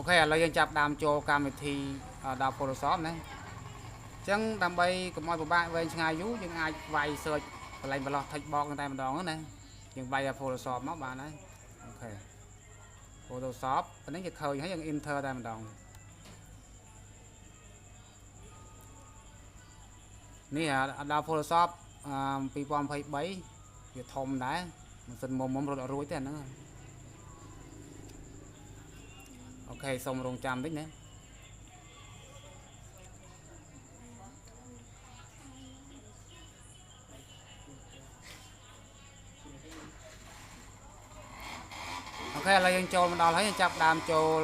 OK ឥឡូវយើងចាប់ដើមចូលកម្មវិធីដល់ Photoshop ណាអញ្ចឹងដើម្បីកុំឲ្យពិបាកវែងឆ្ងាយយូរយើងអាចវាយ search កន្លែងបន្លោះ text box តែម្ដងណាយើងវាយ Photoshop មកបានហើយ OK Photoshop ប៉ុណ្ណឹងគេឃើញហើយយើង enter តែម្ដងនេះដល់ Photoshop 2023វាធំដែរម៉ាស៊ីនមុំមុំរត់អត់រួចទេអាហ្នឹង OK សូមរងចាំតិចណា OK ឥឡូវយើងចូលមកដល់ហើយយើងចាប់ដើមចូល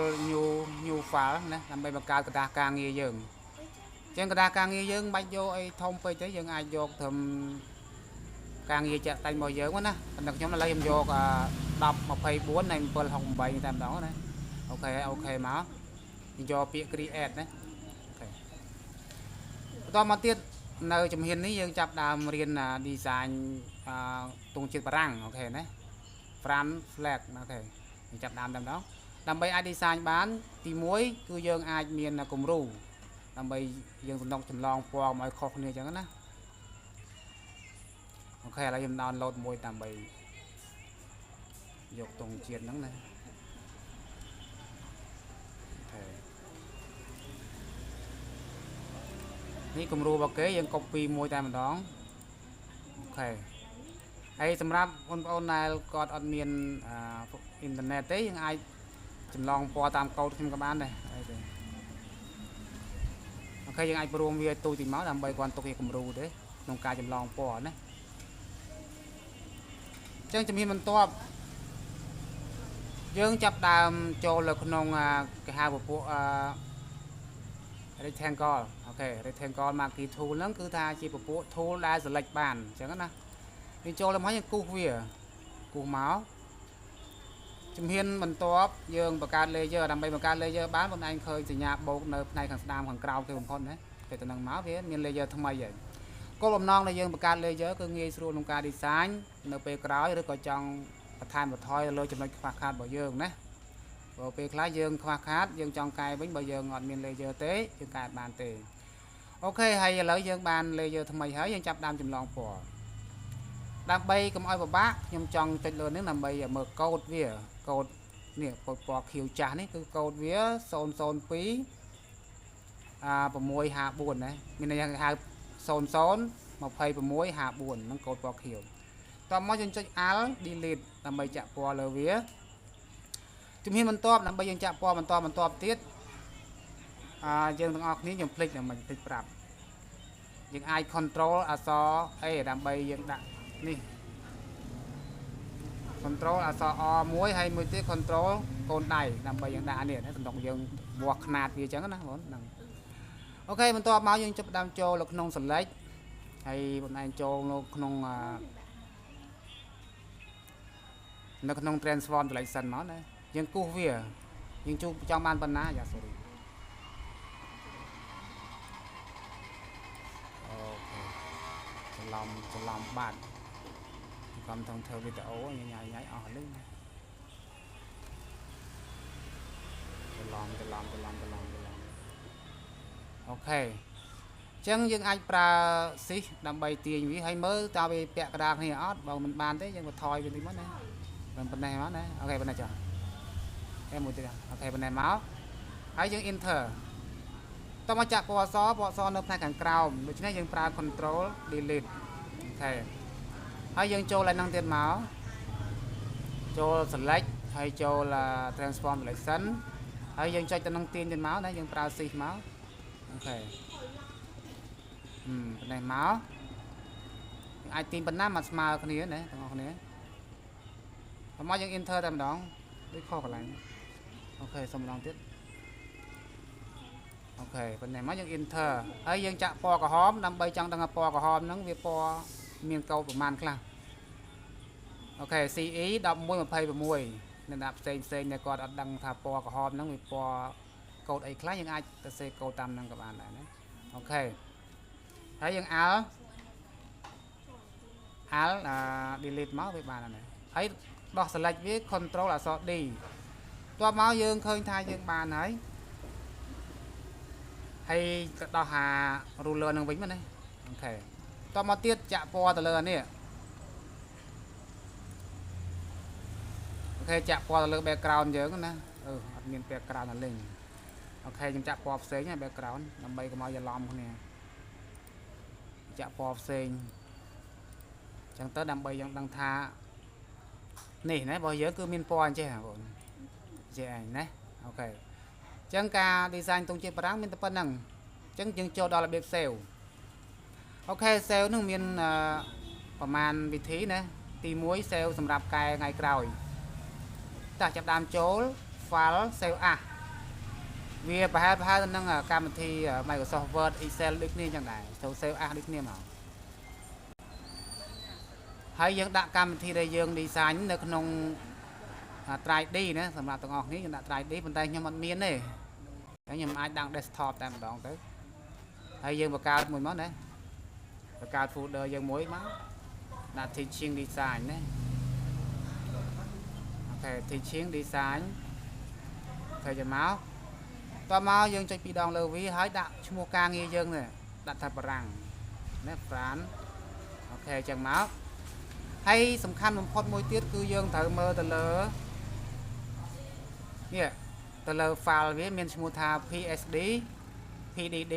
new file ណាដើម្បីបង្កើតក្រដាសការងារយើងអញ្ចឹងក្រដាសការងារយើងមិនបាច់យកអីធំពេកទេយើងអាចយកត្រឹមការងារជាក់ស្ដែងរបស់យើងណាប៉ុន្តែខ្ញុំឥឡូវខ្ញុំយក10 24នៃ768តែម្ដងណា OK OK មកយើងយកពាក្យ create ណា OK បន្តមកទៀតនៅជំហាននេះយើងចាប់ដើមរៀន design ទង់ជាតិបារាំង OK ណា French flag OK យើងចាប់ដើមតែម្ដងដើម្បីអាច design បានទី1គឺយើងអាចមានគំរូដើម្បីយើងសំណុកចម្លងពណ៌មកឲ្យខុសគ្នាអញ្ចឹងណា OK ឥឡូវខ្ញុំ download មួយដើម្បីយកទង់ជាតិហ្នឹងណា OK នេះគំរូរបស់គេយើង copy មួយតែម្ដង OK ហើយសម្រាប់បងប្អូនដែលគាត់អត់មានអ៊ីនធឺណិតទេយើងអាចចម្លងពណ៌តាមកូដខ្ញុំក៏បានដែរអីទេ OK យើងអាចព្រមវាទូទីមកដើម្បីគាត់ទុកជាគំរូទេក្នុងការចម្លងពណ៌ណាអញ្ចឹងជំហានបន្ទាប់យើងចាប់ដើមចូលនៅក្នុងគេហៅពពួក rectangle OK rectangle marquee tool ហ្នឹងគឺថាជាពពួក tool ដែល select បានអញ្ចឹងណាយើងចូលទៅមកយើងគូសវាគូសមកជំហានបន្ទាប់យើងបង្កើត layer ដើម្បីបង្កើត layer បានបងឯងឃើញសញ្ញាបូកនៅផ្នែកខាងស្ដាំខាងក្រោមគេបំផុតណាពេលទៅនឹងមកវាមាន layer ថ្មីហើយគោលបំណងដែលយើងបង្កើត layer គឺងាយស្រួលក្នុងការ design នៅពេលក្រោយឬក៏ចង់បន្ថែមបន្ថយលើចំណុចខ្វះខាតរបស់យើងណាព្រោះពេលខ្លះយើងខ្វះខាតយើងចង់កែវិញបើយើងអត់មាន layer ទេយើងកែបានទេ OK ហើយឥឡូវយើងបាន layer ថ្មីហើយយើងចាប់ដើមចម្លងពណ៌ដើម្បីកុំឲ្យពិបាកខ្ញុំចង់ចុចលើនេះដើម្បីមើលកូដវាកូដនេះពណ៌ខៀវចាស់នេះគឺកូដវា002អា654ណាមានន័យថាហៅ00 26 54ហ្នឹងកូដពណ៌ខៀវតោះមកយើងចុច Alt delete ដើម្បីចាក់ពណ៌លើវាជំហានបន្ទាប់ដើម្បីយើងចាក់ពណ៌បន្តបន្ទាប់ទៀតអាយើងទាំងអស់គ្នាយើងភ្លេចតែមិនភ្លេចប្រាប់យើងអាច control អក្សរ A ដើម្បីយើងដាក់នេះ control អក្សរ O មួយហើយមួយទៀត control កូនដៃដើម្បីយើងដាក់នេះសំដុកយើងវាស់ខ្នាតវាអញ្ចឹងណាបងហ្នឹង OK បន្ទាប់មកយើងចាប់ដើមចូលនៅក្នុង select ហើយបងឯងចូលនៅក្នុង transform selection មកណាយើងគូសវាយើងជួបចង់បានប៉ុណ្ណាយ៉ា sorry OK ច្រឡំច្រឡំបាត់កំថងធ្វើវីដេអូញ៉ៃញ៉ៃអស់លឹងច្រឡំច្រឡំច្រឡំច្រឡំច្រឡំ OK អញ្ចឹងយើងអាចប្រើស៊ីសដើម្បីទាញវាហើយមើលតើវាពាក់កណ្ដាលគ្នាអត់បើមិនបានទេយើងបន្ថយវាតិចមកណាប៉ុណ្ណេះមកណា OK ប៉ុណ្ណេះចុះអេមួយទៀត OK ប៉ុណ្ណេះមកហើយយើង enter តមកចាក់ពណ៌អសពណ៌អសនៅផ្នែកខាងក្រោមដូច្នេះយើងប្រើ control delete OK ហើយយើងចូលឡើងនឹងទៀតមកចូល select ហើយចូល transform selection ហើយយើងចុចទៅនឹងទាញទៀតមកណាយើងប្រើ shift មក OK ប៉ុណ្ណេះមកអាចទាញប៉ុណ្ណាមកស្មើគ្នាណាទាំងអស់គ្នាមកយើង enter តែម្ដងដូចខុសកន្លែង OK សុំម្ដងទៀត OK ប៉ុណ្ណេះមកយើង enter ហើយយើងចាក់ពណ៌ក្រហមដើម្បីចង់ដឹងថាពណ៌ក្រហមហ្នឹងវាពណ៌មានកូដប្រមាណខ្លះ OK CE 1126អ្នកដាក់ផ្សេងផ្សេងដែលគាត់អត់ដឹងថាពណ៌ក្រហមហ្នឹងវាពណ៌កូដអីខ្លះយើងអាចទៅសេកូដតាមហ្នឹងក៏បានដែរណា OK ហើយយើង Alt Alt delete មកវាបានហើយហើយដោះ select វា control អក្សរ D តបមកយើងឃើញថាយើងបានហើយហើយក៏ដោះអា ruler នឹងវិញមកណា OK តមកទៀតចាក់ពណ៌ទៅលើអានេះ OK ចាក់ពណ៌ទៅលើ background យើងណាអឺអត់មាន background អាលេង OK ខ្ញុំចាក់ពណ៌ផ្សេងណា background ដើម្បីកុំឲ្យច្រឡំគ្នាចាក់ពណ៌ផ្សេងចឹងទៅដើម្បីយើងដឹងថានេះណារបស់យើងគឺមានពណ៌អញ្ចេះបងចេះឯងណា OK ចឹងការ design ទង់ជាតិបារាំងមានតែប៉ុណ្្នឹងចឹងយើងចូលដល់របៀប save OK save នឹងមានប្រមាណវិធីណាទី1 save សម្រាប់កែថ្ងៃក្រោយតោះចាប់ដើមចូល file save as វាប្រហែលប្រហែលទៅនឹងកម្មវិធី Microsoft Word Excel ដូចគ្នាចឹងដែរចូល save as ដូចគ្នាមកហើយយើងដាក់កម្មវិធីដែលយើង design នៅក្នុង Drive D ណាសម្រាប់ទាំងអស់គ្នាយើងដាក់ Drive D ប៉ុន្តែខ្ញុំអត់មានទេខ្ញុំអាចដាក់ desktop តែម្ដងទៅហើយយើងបង្កើតមួយមកណាបង្កើត folder យើងមួយមកដាក់ teaching design ណា OK teaching design ធ្វើចាំមកតមកយើងចុចពីរដងលើវាហើយដាក់ឈ្មោះការងារយើងនេះដាក់ថាបារាំងណាប្រាន OK ចឹងមកហើយសំខាន់បំផុតមួយទៀតគឺយើងត្រូវមើលទៅលើនេះទៅលើ file វាមានឈ្មោះថា PSD PDD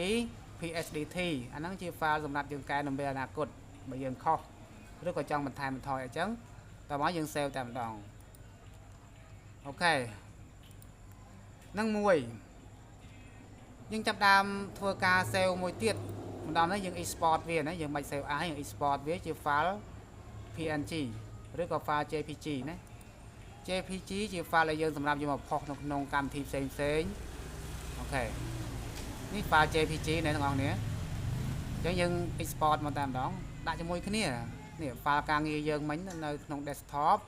PSDT អាហ្នឹងជា file សម្រាប់យើងកែនៅពេលអនាគតបើយើងខុសឬក៏ចង់បន្ថែមបន្ថយអញ្ចឹងតមកយើង save តែម្ដង OK នឹងមួយយើងចាប់ដើមធ្វើការ save មួយទៀតម្ដងនេះយើង export វាណាយើងមិន save as យើង export វាជា file PNG ឬក៏ file JPG ណា JPG ជា file ដែលយើងសម្រាប់យកមកផុសនៅក្នុងកម្មវិធីផ្សេងផ្សេង OK នេះ file JPG ណាទាំងអស់គ្នាអញ្ចឹងយើង export មកតែម្ដងដាក់ជាមួយគ្នានេះ file ការងារយើងមិញនៅក្នុង desktop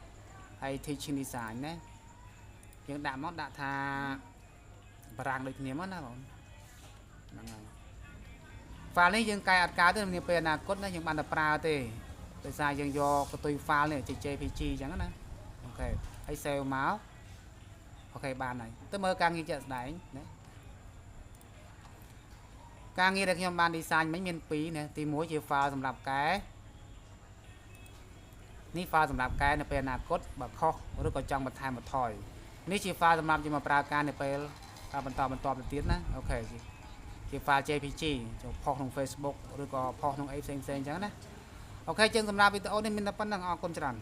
ហើយ teaching design ណាយើងដាក់មកដាក់ថាបារាំងដូចគ្នាមកណាបងហ្នឹងហើយ file នេះយើងកែអត់កើតទេនាពេលអនាគតណាយើងបានតែប្រើទេដោយសារយើងយកកតុយ file នេះជា JPG អញ្ចឹងណា OK ហើយ save មក OK បានហើយទៅមើលការងារជាក់ស្ដែងណាការងារដែលខ្ញុំបាន design មិញមាន2ណាទី1ជា file សម្រាប់កែនេះ file សម្រាប់កែនៅពេលអនាគតបើខុសឬក៏ចង់បន្ថែមបន្ថយនេះជា file សម្រាប់យកមកប្រើការនៅពេលបន្តបន្តទៅទៀតណា OK ជា file JPG ចូលផុសក្នុង Facebook ឬក៏ផុសក្នុងអីផ្សេងផ្សេងអញ្ចឹងណា OK ចឹងសម្រាប់វីដេអូនេះមានតែប៉ុណ្្នឹងអរគុណច្រើន។